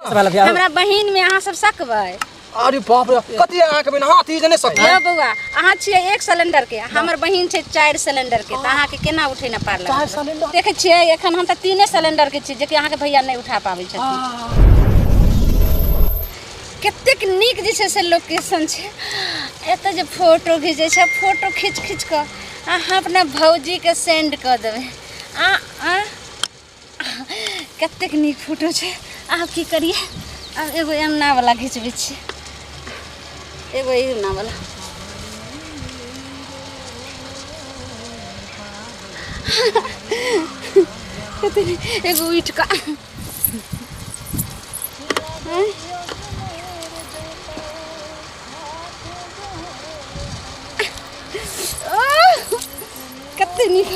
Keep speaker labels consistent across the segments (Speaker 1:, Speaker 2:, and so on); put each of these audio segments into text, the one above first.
Speaker 1: हमरा बहिन में अहाँ सब सकबै।
Speaker 2: अरे बाप रे, कथी अहाँके बहिन हाथी जे नहि सकबै?
Speaker 1: यौ बौआ, अहाँ छियै 1 सिलेंडर के, हमर बहिन छै 4 सिलेंडर के, तऽ अहाँके केना उठेना पार लगत?
Speaker 2: 4 सिलेंडर?
Speaker 1: देखै छियै एखन हम तऽ 3 सिलेंडर के छी, जेकि अहाँके भैया नहि उठा पाबै छथिन। कतेक नीक जे छै से लोकेशन छै। एतऽ जे फोटो घिचै छै, फोटो खींच खींच कऽ अहाँ अपना भौजीके सेंड कऽ देबै। आ आ कतेक नीक फोटो छै। आब की करियै, आब एगो एना वाला घिचबै छियै, एगो एना वाला। कतेक नीक, एगो उठि कऽ। कते नीक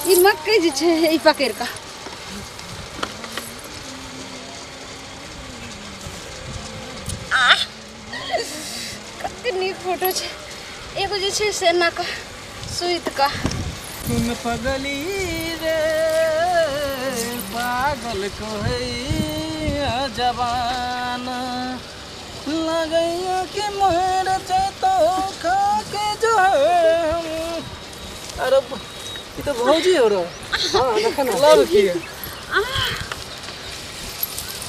Speaker 1: ई मकई जे छै, ई पकड़ि कऽ कते नीक फोटो छै। एगो जे छै से एना कऽ सुति कऽ।
Speaker 2: सुन पगली रे, पागल कहैया जवाना, लगैया कि मर जैतो खा के जो हम। अरे ई तो भौजी हो रो।
Speaker 3: हाँ, देखो ना।
Speaker 2: लव की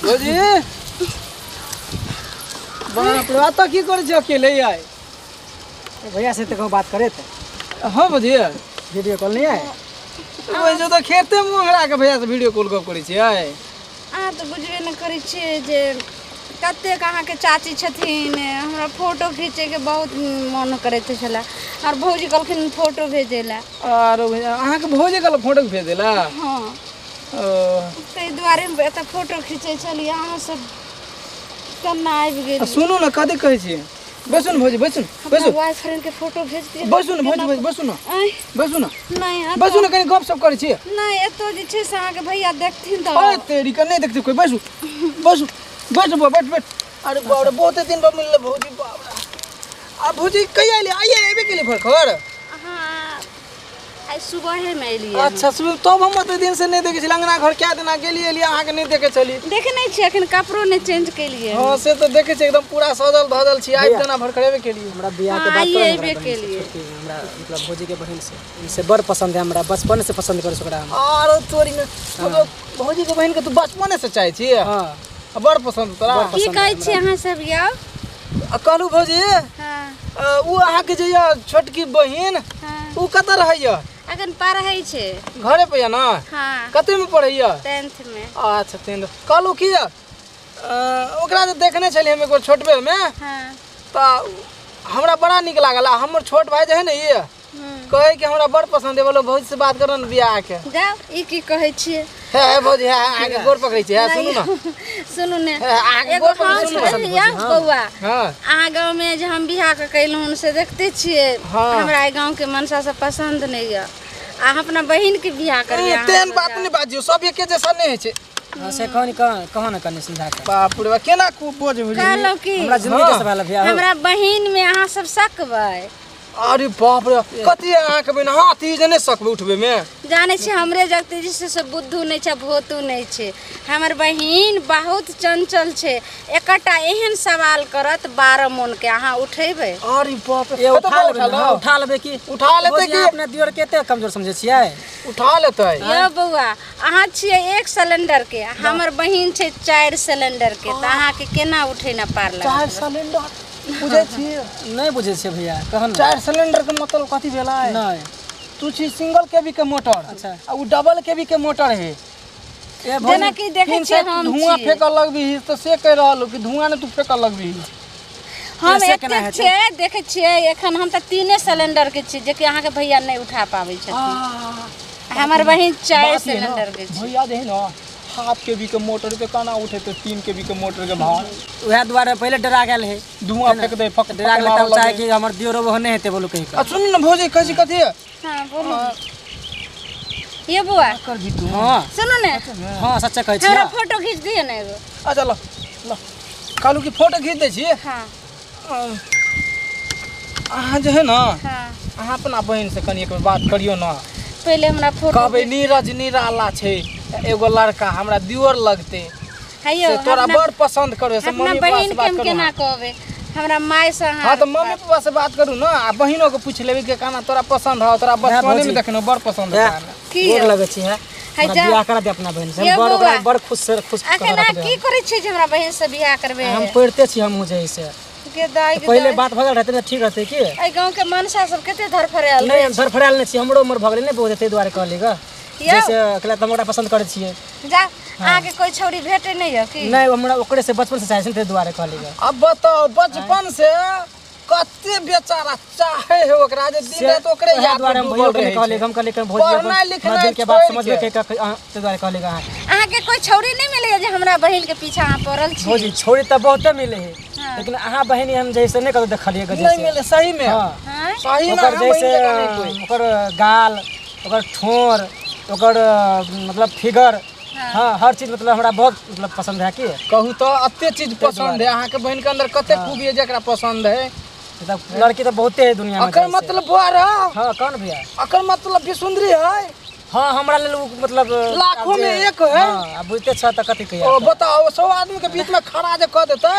Speaker 2: भौजी, बाप रे, अतऽ की करै छी अकेले आइ?
Speaker 3: भैया से तो बात करे थे।
Speaker 2: हाँ भौजी,
Speaker 3: वीडियो कॉल नहीं आए?
Speaker 2: ओहि तऽ खेते मुँह के भैया से वीडियो कॉल गप करै छियै।
Speaker 1: अहाँ तऽ बुझबे नहि करै छियै जे कतेक अहाँके चाची छथिन। हमरा फोटो खींचैके बहुत मन करैत छलै, आओर भौजी कहलखिन फोटो भेजै लए।
Speaker 2: आर अहाँके भौजी कहलक फोटो भेज देला?
Speaker 1: हाँ।
Speaker 2: ओ।
Speaker 1: ताहि दुआरे हम एतऽ फोटो खींचै छलियै, अहाँ सब केना आबि गेलियै?
Speaker 2: सुनू ने, कथी कहै छी, बैसू ने भौजी, बैसू ने, बैसू।
Speaker 1: बॉयफ्रेंड के फोटो भेज दिअ।
Speaker 2: बैसू ने भौजी, बैसू, बैसू ने।
Speaker 1: आँय?
Speaker 2: बैसू ने।
Speaker 1: नहि, एतऽ-
Speaker 2: बैसू ने, कनि गप सप करै छी।
Speaker 1: नहि, एतऽ जे छै से अहाँके भैया देखथिन तऽ।
Speaker 2: अरे तेरी के, नहि देखते कोइ। बैसू बैसू बैसू बौआ, बैठ बैठ। अरे बाप रे, बहुते दिन पर मिललै भौजी, बाप रे। आ भौजी कहिया एलियै? आइए एबे केलियै भरखर?
Speaker 1: अहाँ आइ सुबहेमे एलियै।
Speaker 2: अच्छा सुबह, तब हम ओते दिन से नहि देखै छलियै। अंगना घर कए दिना गेलियै एलियै, अहाँके नहि देखै छलियै।
Speaker 1: देखे नहि छियै, एखन कपड़ो नहि चेंज केलियै।
Speaker 2: हँ, से तऽ देखै छियै, एकदम पूरा सजल धजल छी। आबि दिना भरखर एबे केलियै?
Speaker 3: हमरा बियाह के
Speaker 1: हाँ,
Speaker 3: बात
Speaker 1: आइए
Speaker 3: करो ने
Speaker 1: एबे
Speaker 3: हमरा बहिन से,
Speaker 1: केलियै।
Speaker 3: छोटकी हमरा मतलब भौजी के बहिन से, इनसे बड़ पसंद है, हमरा बचपन से पसंद करे ओकरा हम।
Speaker 2: आरो चोरी में मतलब भौजी के बहिन के तू बचपने से चाहै छी?
Speaker 3: हाँ।
Speaker 2: आ बड़ पसंद तोरा?
Speaker 3: बड़
Speaker 1: की
Speaker 3: पसंद
Speaker 1: कहै
Speaker 3: है।
Speaker 1: छियै अहाँ सब यौ?
Speaker 2: आ कहलू भौजी,
Speaker 1: हाँ।
Speaker 2: उ अहाँके जे यऽ छोटकी बहिन,
Speaker 1: हाँ,
Speaker 2: उ कतऽ रहैया?
Speaker 1: अखन पढ़ै छै।
Speaker 2: घरे पे यऽ ने?
Speaker 1: हाँ।
Speaker 2: कते में पढ़ैया?
Speaker 1: 10th में।
Speaker 2: अच्छा, 10th। कहलू की ओकरा जे देखने छलियै हम एक बेर छोटबे में,
Speaker 1: हाँ,
Speaker 2: तऽ हमरा बड़ा नीक लागल। आ हमर छोट भाई जे है ने, ई कहै कि हमरा बड़ पसंद है, बोलो भौजी से बात करो ने बियाह के।
Speaker 1: जाउ, ई की कहै छियै?
Speaker 2: हे हे भौजी, हे अहाँके गोर पकड़ै छी, हे सुनू ने।
Speaker 1: सुनू ने।
Speaker 2: हे, अहाँके
Speaker 1: एगो
Speaker 2: गोर पकड़ै
Speaker 1: हम
Speaker 2: सुनू ने।
Speaker 1: यौ बौआ,
Speaker 2: हाँ।
Speaker 1: अहाँ गाँवमे जे हम बियाह कऽ कयलहुँ हन से देखते छियै।
Speaker 2: हाँ।
Speaker 1: हमरा एहि गाँवके मनसा सब पसन्द नहि यऽ। अहाँ अपना बहिनके बियाह करियै अहाँ
Speaker 2: तेहन
Speaker 1: सब
Speaker 2: बात
Speaker 1: जाउ।
Speaker 2: नहि बाजियौ, सब एके जैसा नहि होइ छै।
Speaker 3: हाँ, से कह कह कहो ने कनि समझा के।
Speaker 2: बाप रे बा, केना खूब बोझ बुझी।
Speaker 1: कहलहुँ की
Speaker 3: हमरा जिंदगी के सवाल है भैया हो।
Speaker 1: हमरा बहिनमे अहाँ सब सकबै?
Speaker 2: अरे बाप रे, कथी अहाँके बहिन हाथी जे नहि सकबै उठबै में?
Speaker 1: जानै छी, हमरे जगते जे छै से बुद्धू नहि छै, भोतू नहि छै। हमर बहिन बहुत चंचल छै, एकटा एहन सवाल करत 12 मोन के, अहाँ उठेबै?
Speaker 2: अरे बाप रे,
Speaker 3: ए,
Speaker 2: कतऽ
Speaker 3: उठा लेबै
Speaker 2: उठा
Speaker 3: ने, हाँ,
Speaker 2: लो?
Speaker 3: उठा लेबै की?
Speaker 2: उठा लेतै
Speaker 3: भौजी,
Speaker 2: की?
Speaker 3: अहाँ अपना दियोर के एते कमजोर समझै छियै?
Speaker 2: उठा लेतै।
Speaker 1: यौ बौआ, अहाँ छियै 1 सिलेंडर के, हमर बहिन छै 4 सिलेंडर के, तऽ अहाँके केना उठेना पार
Speaker 2: 4
Speaker 1: लागत?
Speaker 2: सिलेंडर बुझै छियै?
Speaker 3: नहि बुझै छियै भैया, कहन ने।
Speaker 2: 4 सिलेंडर के मतलब कथी भेलै?
Speaker 3: नहि।
Speaker 2: तू छी सिंगल केवी के मोटर।
Speaker 3: अच्छा।
Speaker 2: आ उ डबल केवी के मोटर है।
Speaker 3: ए भौजी,
Speaker 1: जेनाकि देखै
Speaker 2: तीन
Speaker 1: छियै
Speaker 2: सए
Speaker 1: हम
Speaker 2: धुआं
Speaker 1: छियै।
Speaker 2: फेकऽ लगबिही तऽ से कहि रहल हूँ कि धुआं ने तू फेकऽ लगबिही।
Speaker 1: हम
Speaker 3: ऐसे केना
Speaker 1: एतेक
Speaker 3: हेतै?
Speaker 1: छियै, देखै छियै एखन हम तऽ 3 सिलेंडर के छी, जेकि अहाँके भैया नहि उठा पाबै छथिन। हमर बहिन 4
Speaker 2: बात ये ना,
Speaker 1: सिलेंडर के छै।
Speaker 2: भैया जे है ना हाफ केवी के मोटर के केना उठेतै 3 केवी के मोटर के भार?
Speaker 3: उएह दुआरे पहिले डरा गेल है।
Speaker 2: धुआं फेंक दे, फक
Speaker 3: डरा गेल तब चाहे कि हमर दियोरो ओहो नहि हेतै, बोलू कही
Speaker 2: आ सुन ने भौजी, कहै छी कथी?
Speaker 1: हाँ बोलू ये बौआ।
Speaker 2: कर भी तू।
Speaker 3: हाँ।
Speaker 1: सुनू ने।
Speaker 3: हाँ, सच्चा कहै
Speaker 1: हमरा
Speaker 3: छियै।
Speaker 1: फोटो खींच दिअ ने एगो।
Speaker 2: अच्छा ल ल, कहलू कि फोटो खींच दै छी।
Speaker 1: हाँ।
Speaker 2: अहाँ जे है ना,
Speaker 1: हाँ,
Speaker 2: अहाँ अपना बहिन से कनि एक बेर बात करियौ ने।
Speaker 1: पहिले हमरा फोटो
Speaker 2: कहबै नीरज निराला छै एगो लड़का, हमरा दियोर लगतै।
Speaker 1: हैयो
Speaker 2: से तोरा
Speaker 1: अपना-
Speaker 2: बड़ पसंद करे से
Speaker 1: अपना
Speaker 2: मम्मी पापा
Speaker 1: बहिन
Speaker 2: से
Speaker 1: के
Speaker 2: बात
Speaker 1: हम
Speaker 2: करू
Speaker 1: केना कहबै हमरा माय से अहाँ
Speaker 2: हाँ तो मम्मी पापा से बात करू ना आ बहिनो के पूछ लेबी के काना तोरा पसंद है तोरा बचपने में
Speaker 3: भौजी।
Speaker 2: देखनो बड़ पसंद है
Speaker 3: है,
Speaker 1: की
Speaker 3: गोर
Speaker 1: यौ?
Speaker 3: लगै छी है
Speaker 1: है
Speaker 3: हमरा
Speaker 1: जा।
Speaker 3: बियाह करा दे अपना बहन से
Speaker 1: यौ
Speaker 3: हम बड़ ओकरा
Speaker 1: बौआ।
Speaker 3: बड़ खुश से खुश
Speaker 1: अखन
Speaker 3: कर
Speaker 1: अहाँ की करै छियै जे हमरा बहिन से बियाह करबै
Speaker 3: हम पढ़ते छी हमहूँ जे है से
Speaker 1: गे दाइ गे
Speaker 3: पहिले
Speaker 1: दाइ।
Speaker 3: बात भऽ गेल रहतै ने ठीक रहतै की
Speaker 1: एहि गाँव के मनसा सब कते धरफड़ायल
Speaker 3: नहि हम धरफड़ायल नहि छी हमरो उम्र भऽ गेलै ने बहुत ताहि दुआरे कहली गऽ
Speaker 1: यौ।
Speaker 3: जैसे अकेला तऽ हम ओकरा पसंद करै छियै
Speaker 1: जा अहाँके कोई छौड़ी भेटे नहि यऽ की
Speaker 3: नहि हमरा ओकरे से बचपन से चाहै छै ताहि दुआरे कहली गऽ
Speaker 2: अब बताओ बचपन से कते बेचारा चाहे है ओकरा जे दिन रात ओकरे
Speaker 3: ओएह
Speaker 2: याद
Speaker 3: दुआरे
Speaker 2: में
Speaker 3: हम
Speaker 2: डूबल
Speaker 3: भैयो के
Speaker 2: रहै
Speaker 3: कहली
Speaker 2: छै।
Speaker 3: हम कहली कि भौजी अपन
Speaker 2: पढ़नाइ लिखनाइ
Speaker 3: हमरा दिल के बात
Speaker 2: छोड़ि
Speaker 3: समझबे
Speaker 2: के।
Speaker 3: के ताहि दुआरे कहली गऽ अहाँ
Speaker 1: अहाँके कोई छौड़ी नहि मिलैया जे हमरा बहिन के पीछा अहाँ पड़ल छी
Speaker 3: भौजी छोड़ी तऽ बहुते मिले है
Speaker 1: हाँ।
Speaker 3: लेकिन अहाँ बहिन हम जैसे नहि कतौ देखलियै गऽ
Speaker 2: नहीं
Speaker 3: जैसे
Speaker 2: मिले सही में
Speaker 3: हाँ
Speaker 1: हाँ
Speaker 2: सही में
Speaker 3: ओकर
Speaker 2: अहाँ बहिन
Speaker 3: जैसे
Speaker 2: जकाँ नहीं कोई।
Speaker 3: ओकर गाल ओकर ठोर ओकर मतलब फिगर हाँ हर चीज मतलब हमरा बहुत मतलब पसंद है की
Speaker 2: कहू तो अते चीज पसंद है अहाँ के बहन के अंदर कते खूबी है जेकरा पसंद है
Speaker 3: मतलब लड़की तो बहुते है दुनिया में
Speaker 2: अकर
Speaker 3: जैसे।
Speaker 2: मतलब बुआ रहा
Speaker 3: हाँ कौन भैया
Speaker 2: अकर मतलब भी सुंदरी है
Speaker 3: हाँ हमरा लेल उ मतलब
Speaker 2: लाखों
Speaker 3: आब जे-
Speaker 2: में एक है।
Speaker 3: हाँ अब बुझते छ तऽ कथी कहिया
Speaker 2: ओ बताओ 100 आदमी के बीच में खड़ा जे कह देते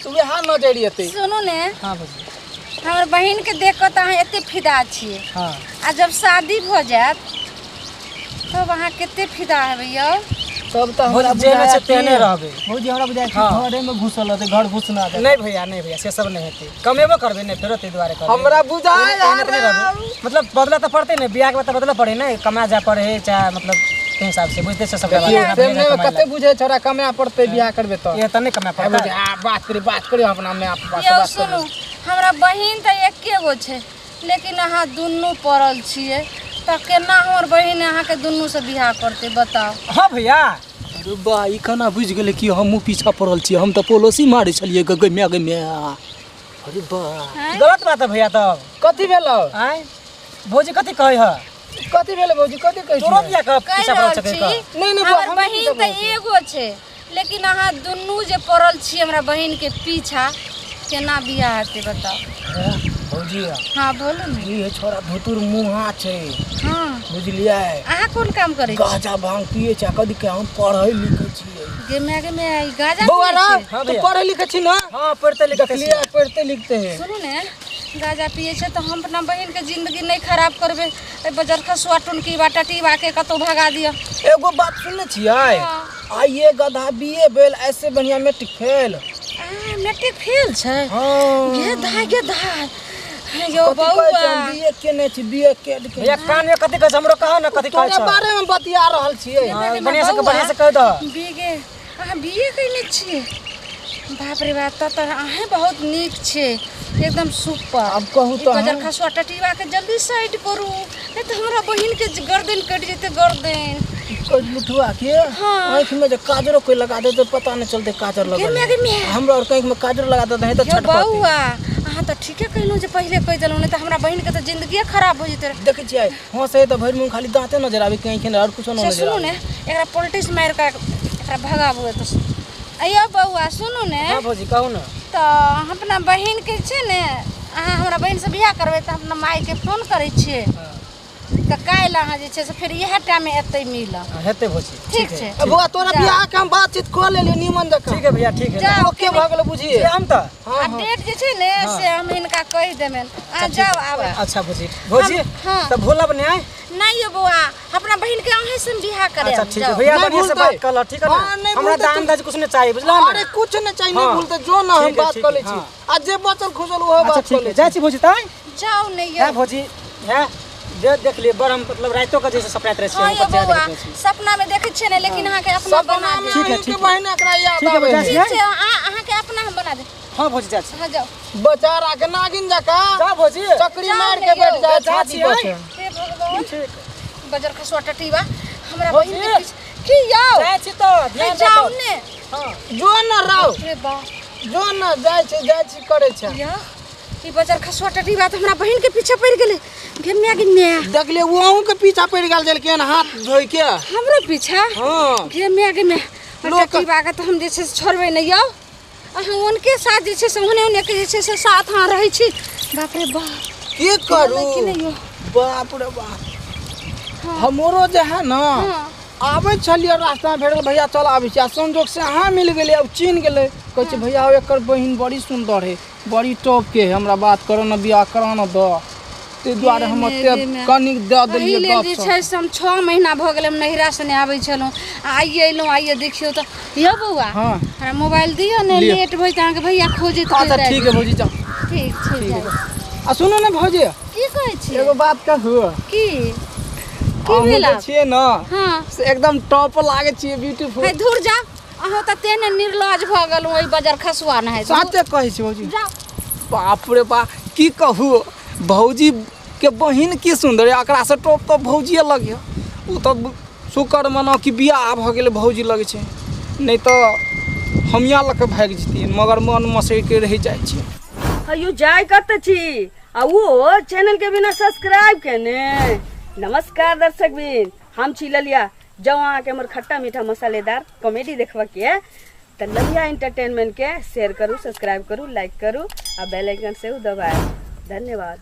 Speaker 2: तो वएह नजर एतै
Speaker 1: सुनू ने
Speaker 3: हाँ भौजी
Speaker 1: हमर बहिन के देख कऽ तऽ अहाँ एते फिदा छियै
Speaker 3: हाँ
Speaker 1: आ जब शादी भऽ जायत तब अहाँ कते फिदा हेबै यौ
Speaker 2: तब तऽ हमरा
Speaker 3: भौजी जेहने
Speaker 2: बुझाया
Speaker 3: छै तेहने
Speaker 2: कि-
Speaker 3: रहबै।
Speaker 2: भौजी हमरा बुझाया कि
Speaker 3: हाँ।
Speaker 2: घरे में घुसल रहतै घर घुसना दे
Speaker 3: नहीं भैया नहीं भैया से सब नहीं हेतै कमेबो करबै नहि फेरो ताहि दुआरे कहबै
Speaker 2: हमरा बुझाया
Speaker 3: एहने तऽ नहि रहबै। मतलब बदला तऽ पड़तै ने बियाह के बाद तऽ बदलऽ पड़े ने कमा जाय पड़े है चाहे मतलब ताहि हिसाब से बुझते छै सबके
Speaker 2: देखियौ,
Speaker 3: बात।
Speaker 2: प्रेम नहीं में कते बुझे छोरा कमाए पड़तै बियाह करबै तऽ
Speaker 3: ये तऽ नहि कमाए
Speaker 2: ए भौजी,
Speaker 3: पड़तै
Speaker 2: आ बात करी बात करी अपना में आप बात
Speaker 1: यौ
Speaker 2: बात
Speaker 1: सुनू हमरा बहिन तऽ एके गो छै लेकिन अहाँ दुनू पड़ल छियै तऽ केना हमर बहिन अहाँके दुनूसँ बियाह करतै बताउ
Speaker 3: हाँ भैया
Speaker 2: अरे बा ई केना बुझि गेलै कि हमहूँ पीछा पड़ल छियै हम तऽ पोलोसी मारै छलियै गै माय गै माय अरे बा
Speaker 3: गलत बात है भैया तब
Speaker 2: कथी भेलौ
Speaker 3: आँय भौजी कथी कहै है
Speaker 2: कथी भेलै भौजी कथी कहै
Speaker 3: तोरो
Speaker 2: छियै
Speaker 3: बियाह के
Speaker 1: कहि
Speaker 3: पीछा पड़ल
Speaker 1: रहल
Speaker 3: छकै
Speaker 1: छी
Speaker 3: कह
Speaker 2: नहि, नहि, बौआ,
Speaker 1: हमर
Speaker 2: हम
Speaker 1: बहिन
Speaker 2: नहि
Speaker 1: तऽ एगो छै लेकिन अहाँ दुनू जे पड़ल छी हमरा बहिन के पीछा केना बियाह हेतै बताउ
Speaker 2: भौजी
Speaker 1: हाँ बोलू ने
Speaker 2: ई छोरा धुतुर मुहा छै
Speaker 1: हाँ
Speaker 2: बुझलियै
Speaker 1: अहाँ कोन काम करै छी
Speaker 2: गाजा भांग पिए छै कथी के हम पढ़ै लिखै छियै
Speaker 1: गे माय गे माय ई गाजा
Speaker 2: बौआ
Speaker 1: पियै
Speaker 2: रा
Speaker 1: छै?
Speaker 3: हाँ
Speaker 2: तू
Speaker 3: भैया।
Speaker 2: पढ़ै लिखै छी ना
Speaker 3: हाँ पढ़ते लिखते
Speaker 2: देखलियै पढ़ते लिखते है
Speaker 1: सुनू ने गाजा पियै छै तऽ हम अपना बहिनके जिंदगी नहि खराब करबै एहि बजर खसुआ टुनकी बा टटीबा के कतहु भगा दिअ
Speaker 2: एगो बात सुनने छियै
Speaker 1: हाँ।
Speaker 2: आइए गधा बीए भेल ऐसे बढ़िया मैट्रिक फेल
Speaker 1: आ, मैट्रिक फेल छै
Speaker 2: हाँ
Speaker 1: गे धाय गे धाय यौ
Speaker 2: कथी कहै
Speaker 1: बौआ
Speaker 2: छै हम बीए केने छी बीए के
Speaker 3: भैया कान में कथी कहै छै हमरो कहो ने कथी कहै
Speaker 2: तोरे
Speaker 3: छै
Speaker 2: बारे में बतिया रहल छियै
Speaker 3: हाँ, बढ़िया से बढ़िया से कह दह
Speaker 1: बीगे अहाँ बीए कयने छियै बाप रे बाप तब तऽ अहेँ बहुत नीक छियै एकदम सुपर
Speaker 2: आब कहू
Speaker 1: ई
Speaker 2: तऽ
Speaker 1: बजर
Speaker 2: हम।
Speaker 1: खसुआ टटीबा के जल्दी साइड करू नहि तऽ हमरा बहिन के गर्दन कटि जेतै गर्दन
Speaker 2: कोई लुठुआ के
Speaker 1: हाँ।
Speaker 2: आँखि में जे काजरो कोई लगा दे तो पता नहीं चलते काजर
Speaker 1: गे
Speaker 2: लगल
Speaker 1: माय गे माय।
Speaker 2: हमरा और आँखि में काजर लगा देते हैं तो
Speaker 1: यौ
Speaker 2: छटपटी
Speaker 1: बौआ अहाँ तऽ ठीके कहलहुँ जे पहिले कहि देलहुँ नहि तऽ हमरा बहिनके तऽ जिंदगिए खराब भऽ जेतै
Speaker 2: देखै छियै हँसै तऽ भरि मुँह खाली दाँते नजर आबै कहीं और कुछो
Speaker 1: से
Speaker 2: नजर
Speaker 1: सुनू
Speaker 2: आबै
Speaker 1: ने एकरा पॉलिटिक्स मारि कऽ एकरा भगाबू एतऽ अयौ बौआ सुनू ने
Speaker 3: हाँ भौजी कहू ने
Speaker 1: तऽ हम अपना बहिनके छै ने अहाँ हमरा बहिनसँ बियाह करबै तऽ हम अपना मायके फोन करै छियै तऽ काल्हि अहाँ जे छै से फेर इएह टाइममे एतै मिलब
Speaker 3: हाँ, हेतै भौजी
Speaker 1: ठीक छै
Speaker 2: ए बौआ तोरा बियाह के हम बातचीत कऽ लेलियै नीमन जकाँ
Speaker 3: ठीक है भैया ठीक है
Speaker 1: जाउ
Speaker 2: ओके भऽ गेलै बुझिए
Speaker 3: जे हम तऽ
Speaker 2: हाँ
Speaker 1: आ डेट जे छै ने से हम हिनका कहि देबनि अहाँ जाउ आबै
Speaker 3: अच्छा भौजी भौजी
Speaker 1: हाँ।
Speaker 3: तऽ भूलब नहि
Speaker 1: नहि यौ बौआ अपना बहिनके अहीँ से हम बियाह
Speaker 3: अच्छा
Speaker 1: करायब
Speaker 3: ठीक है
Speaker 1: जाउ
Speaker 3: भैया
Speaker 2: नहीं
Speaker 3: बढ़िया से
Speaker 2: भूलतै।
Speaker 3: बात कर ल ठीक है
Speaker 2: हाँ,
Speaker 3: ना
Speaker 2: नहीं
Speaker 3: हमरा
Speaker 2: भूलतै
Speaker 3: दाम
Speaker 2: तुम।
Speaker 3: दाज कुछ नहीं चाहिए बुझला
Speaker 2: अरे कुछ नहीं चाहिए नहीं
Speaker 3: हाँ।
Speaker 2: भूलते जो ना हम
Speaker 3: ठीक है,
Speaker 2: बात
Speaker 3: ठीक
Speaker 2: कऽ
Speaker 3: है,
Speaker 2: लै छी
Speaker 3: हाँ।
Speaker 2: आ जे बचल खुचल ओहो
Speaker 3: अच्छा
Speaker 2: बात कऽ
Speaker 3: ठीक
Speaker 2: लै
Speaker 3: है जाइ छी भौजी तऽ
Speaker 1: जाउ ने यौ
Speaker 3: है भौजी है दे देख लिए बड़ हम मतलब राइतो के जैसे सपनाइत रहै छी
Speaker 1: हाँ
Speaker 3: हम
Speaker 1: यौ
Speaker 3: बच्चा
Speaker 1: बौआ
Speaker 3: देखै छी
Speaker 1: सपना में देखै छियै ने लेकिन अहाँके अपना
Speaker 2: सपना
Speaker 1: बना
Speaker 2: में
Speaker 1: देब
Speaker 3: ठीक है,
Speaker 2: अहींके
Speaker 3: ठीक है।
Speaker 2: बहिन एकरा याद
Speaker 3: ठीक है,
Speaker 2: आबै
Speaker 3: बच्चा
Speaker 2: है।
Speaker 1: ठीक
Speaker 3: छी।
Speaker 1: छै अहाँके अपना हम बना देब
Speaker 3: हाँ भौजी जाइ छी
Speaker 1: अहाँ जाउ
Speaker 2: बेचारा के नागिन जकाँ
Speaker 3: जा भौजी
Speaker 2: चक्री
Speaker 1: जाउ
Speaker 2: मार
Speaker 1: ने
Speaker 2: के बैठ
Speaker 1: यौ।
Speaker 2: जाए
Speaker 3: जा
Speaker 2: छाती
Speaker 3: छियै।
Speaker 2: पर से।
Speaker 1: हे भगवान
Speaker 3: ठीक
Speaker 1: बजर खसुआ टटीबा हमरा
Speaker 3: भौजी।
Speaker 1: बहिन के पीछे की यौ
Speaker 3: जाइ छी तऽ ध्यान
Speaker 1: जाउ
Speaker 3: राखब
Speaker 1: ने
Speaker 3: हाँ
Speaker 2: जो न राव
Speaker 1: रे बाप
Speaker 2: जो न जाइ छै जाइ छी करै छै
Speaker 1: यौ ई बजर खसुआ टटीबा तऽ हमरा बहिन के पीछे पड़ि गेलै गे माय गे माय
Speaker 2: देखलियै ओ अहूँ के पीछा पड़ि गेल छलखिन हाथ धोइ के
Speaker 1: हमरो पीछा
Speaker 2: हाँ
Speaker 1: गे माय गे माय
Speaker 2: लोक-
Speaker 1: टटीबा के तऽ हम जे छै से छोड़बै नहि यौ अहाँ उनके साथ जे छै से ओहने ओहने के जे छै से साथ अहाँ रहै छी बाप रे बाप
Speaker 2: की करू
Speaker 1: कि नहि यौ
Speaker 2: बाप रे बाप हमरो जे है ना
Speaker 1: हाँ।
Speaker 2: आबै छलियै रास्तामे भेटल भैया चल आबै छी आ संजोग से अहाँ मिल गेलियै आ चिन्ह गेलै कहै छै भैया हौ एकर बहिन बड़ी सुन्दर है बड़ी टॉपके है हमरा बात करऽ ने बियाह करा ने दऽ ताहि दुआरे हम
Speaker 1: गे
Speaker 2: ओते
Speaker 1: गे
Speaker 2: कनिक दऽ
Speaker 1: एहि
Speaker 2: देलियै
Speaker 1: लेल
Speaker 2: गप
Speaker 1: जे
Speaker 2: सप
Speaker 1: छै से हम 6 महीना भऽ गेल हम नैहरासँ नहि आबै छलहुँ आ आइए अयलहुँ आइए देखियौ तऽ यौ बौआ
Speaker 2: हँ
Speaker 1: हमरा मोबाइल दियौ ने
Speaker 2: लिअ।
Speaker 1: लेट भऽ जेतै अहाँके भैया खोजैत
Speaker 2: अच्छा
Speaker 1: खोजैत
Speaker 2: ठीक है भौजी जाउ
Speaker 1: ठीक छै
Speaker 2: ठीक
Speaker 1: जाउ।
Speaker 2: है आ सुनू ने भौजी
Speaker 1: की कहै छियै
Speaker 2: एगो बात कहू
Speaker 1: की की
Speaker 2: अहूँ
Speaker 1: भेल
Speaker 2: जे
Speaker 1: आब?
Speaker 2: छियै ने
Speaker 1: हँ
Speaker 2: से एकदम टॉप लागै छियै ब्यूटीफुल
Speaker 1: हे धुर जा अहाँ तऽ तेहने निर्लज भऽ गेलहुँ ओहि बजर खसुआ नहाय
Speaker 2: साचे कहै छी भौजी
Speaker 1: जाउ
Speaker 2: बाप रे बा की कहू भौजी के बहिन की सुन्दर है एकरा से टॉप तऽ भौजिए लगे ओ तऽ शुक्र मनाउ कि बियाह भऽ गेलै भौजी लग छै नहि तऽ हमिया लऽ कऽ भागि जैतियै मगर मन मसरि के रहि जाइ छै
Speaker 4: अयो जाय कत छी आ वो चैनल के बिना सब्सक्राइब केने। नमस्कार दर्शक बिन, हम छी ललिया। जब अहाँ के हमर खट्टा मीठा मसालेदार कॉमेडी देखबा के त ललिया एंटरटेनमेंट के शेयर करू, सब्सक्राइब करू, लाइक करू आ बेल आइकन सेहो दबाएब। धन्यवाद।